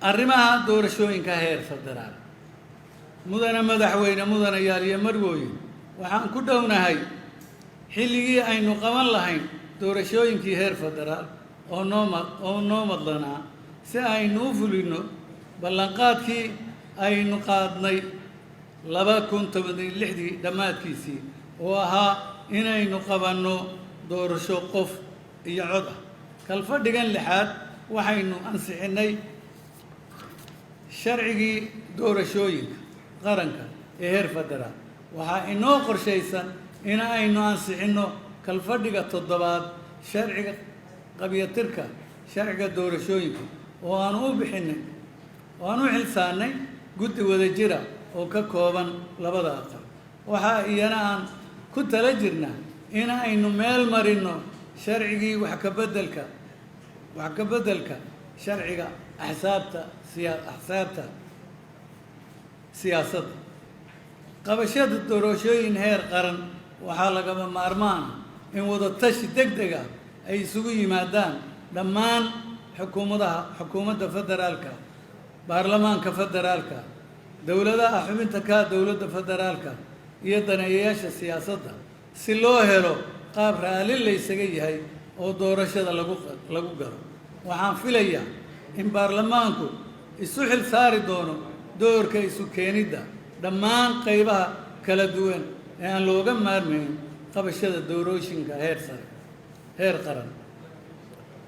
Arrimaha doorashooyinka heer federaal. Mudane madaxweyne, mudanayaal iyo marwooyin, waxaan ku dhownahay xilligii aynu qaban lahayn doorashooyinkii heer federaal oo noo madlanaa, si aynu u fulinno ballanqaadkii aynu qaadnay 2016-dii dhammaadkiisii, oo ahaa inaynu qabanno doorasho qof iyo cod ah. Kalfadhigan lixaad waxaynu ansixinnay sharcigii doorashooyinka qaranka ee heer federaal. Waxaa inoo qorshaysan in aynu ansixinno kalfadhiga toddobaad sharciga qabyatirka sharciga doorashooyinka, oo aanu u bixinay oo aan u xilsaarnay guddi wadajira oo ka kooban labada aqal. Waxaa iyana aan ku tala jirnaa in aynu meel marinno sharcigii wax ka beddelka sharciga axsaabta siyaasadda. Qabashada doorashooyin heer qaran waxaa lagama maarmaana in wadatashi deg deg ah ay isugu yimaadaan dhammaan xukuumadaha, xukuumadda federaalka, baarlamaanka federaalka, dowladaha xubinta ka dowladda federaalka iyo daneeyayaasha siyaasadda, si loo helo qaab raalli la ysaga yahay oo doorashada lagu galo. Waxaan filayaa in baarlamaanku isu xil saari doono doorka isu keenidda dhammaan qaybaha kala duwan ee aan looga maarmayn qabashada doorashooyinka heer qaran.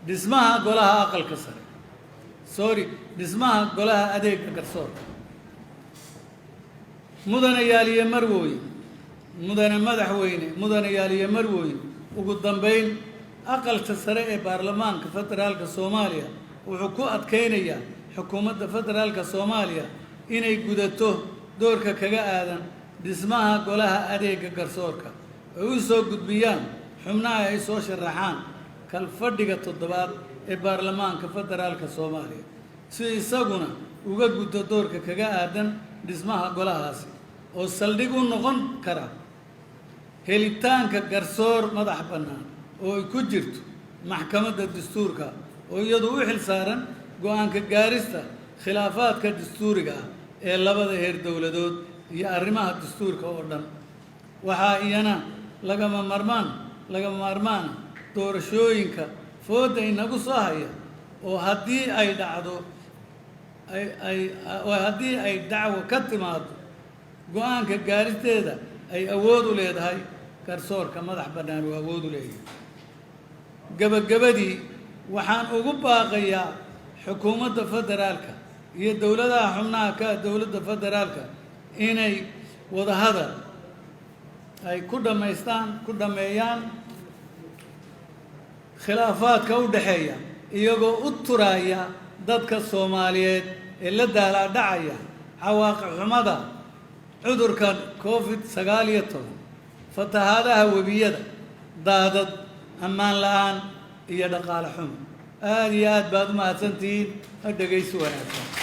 Dhismaha golaha aqalka sare, sorry, dhismaha golaha adeegga garsoorka. Mudanayaal iyo marwooyin, mudane madaxweyne, mudanayaal iyo marwooyin, ugu dambeyn, aqalka sare ee baarlamaanka federaalka Soomaaliya wuxuu ku adkeynayaa xukuumadda federaalka Soomaaliya inay gudato doorka kaga aadan dhismaha golaha adeegga garsoorka, ay u soo gudbiyaan xubnaha ay soo sharaxaan kalfadhiga toddobaad ee baarlamaanka federaalka Soomaaliya, si isaguna uga guto doorka kaga aadan dhismaha golahaasi, oo saldhig u noqon kara helitaanka garsoor madax bannaan, oo ay ku jirto maxkamadda dastuurka, oo iyadu u xil saaran go'aanka gaarista khilaafaadka dastuuriga ah ee labada heer dowladood iyo arrimaha dastuurka oo dhan. Waxaa iyana lagama maarmaana doorashooyinka fooda inagu soo haya, oo haddii ay dhacdo ay ay oo haddii ay dacwo ka timaado, go'aanka gaaristeeda ay awood u leedahay garsoorka madax bannaan uu awood u leeyahay. Gabagabadii, waxaan ugu baaqayaa xukuumadda federaalka iyo dowladaha xubnaha ka dowladda federaalka inay wadahadal ay ku dhammeeyaan khilaafaadka u dhexeeya, iyagoo u turaya dadka Soomaaliyeed ee la daalaadhacaya cawaaqib xumada cudurka COVID-19, fatahaadaha webiyada, daadad, ammaan la'aan iyo dhaqaale xumo. Aada iyo aad baad u mahadsantihiin. Ha dhegaysi wanaagsan.